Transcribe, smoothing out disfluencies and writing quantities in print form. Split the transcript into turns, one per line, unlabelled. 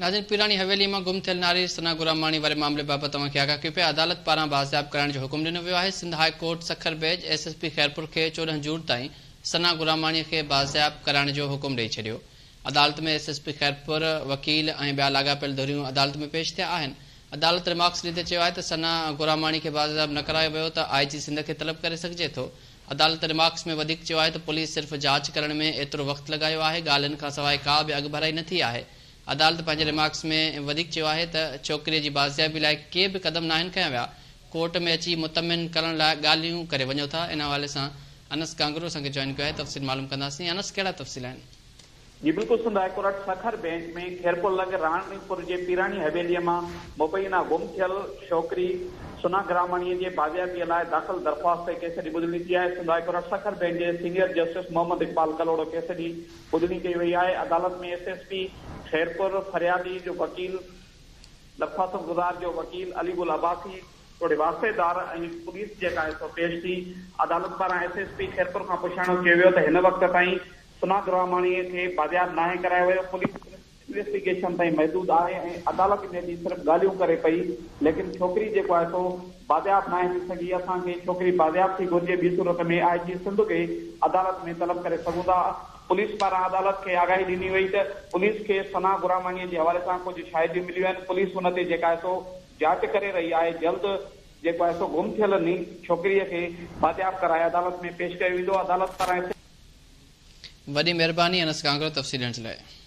ناظرين پيراڻي حويلي مان گم ٿيل ناري ثنا گراماڻي واري معاملي بابت اوهان کي آگاهه ڪيو پيا عدالت پاران بازياب ڪرائڻ جو حڪم ڏنو ويو آهي Sindh high court Sukkur bench S S P Khairpur کي 14 جون تائين ثنا گراماڻي کي بازياب ڪرائڻ جو حڪم ڏئي ڇڏيو عدالت ۾ ايس ايس پي خيرپور وڪيل ۽ ٻيا لاڳاپيل ڌريون عدالت ۾ پيش ٿيا آهن عدالت ريمارڪس ڏيندي چيو آهي ته ثنا گراماڻي کي بازياب نه ڪرايو ويو ته آء جي سنڌ کي طلب ڪري سگهجي ٿو عدالت ريمارڪس ۾ وڌيڪ چيو آهي ته پوليس صرف جاچ ڪرڻ ۾ ايترو وقت لڳايو آهي ڳالهين کانسواء ڪا به اڳڀرائي نه ٿي آهي عدالت پنهنجي ريمارڪس ۾ وڌيڪ چيو آهي ته ڇوڪريء جي بازيابي لاء ڪي به قدم ناهن کنيا ويا، ڪورٽ ۾ اچي مطمئن ڪرڻ لاء ڳالهيون ڪري وڃو ٿا، ان حوالي سان انس ڪانگرو اسان کي جوائن ڪيو آهي، تفصيل معلوم ڪنداسين، انس ڪهڙا تفصيل آهن؟
جي بلڪل Sindh high court Sukkur bench ۾ Khairpur لڳ راڻيپور جي پيراڻي حويليء مان مبينا گم ٿيل ڇوڪري سنا گراماڻيء جي بازيابيء لاء داخل درخواست تي ڪيس جي ٻڌڻي ٿي آهي. Sindh high court Sukkur bench جي senior justice Muhammad Iqbal Kalhoro case جي ٻڌڻي ڪئي وئي آهي، عدالت ۾ ايس ايس پي خيرپور، فريادي جو وڪيل، درخواستگذار جو وڪيل علي گل عباسي توڙي واسطيدار ۽ پوليس جيڪا آهي سو پيش ٿي، عدالت پاران ايس ايس پي خيرپور کان پڇاڻو ڪيو ويو ته هن وقت تائين ثنا گراماڻي کي بازياب ناهي ڪرايو ويو، پوليس صرف انويسٽيگيشن تائين محدود آهي ۽ عدالت ۾ اچي صرف ڳالهيون ڪري پئي ليڪن ڇوڪري جيڪو آهي سو بازياب ناهي ٿي سگهي، اسان کي ڇوڪري بازياب ٿي گهرجي ٻي صورت ۾ آء جي سنڌ کي عدالت ۾ طلب ڪري سگهون ٿا. پوليس پاران عدالت کي آگاهي ڏني وئي ته پوليس کي ثنا گراماڻي جي حوالي سان ڪجهه شاهديون مليون آهن، پوليس ان تي جيڪا آهي سو جاچ ڪري رهي آهي، جلد جيڪو آهي سو گم ٿيل ڇوڪريء کي بازياب ڪرائي عدالت ۾ پيش ڪيو ويندو، عدالت پاران ايس.
وڏي مهرباني انس گانگرو تفصيل ڏيڻ جي لاء.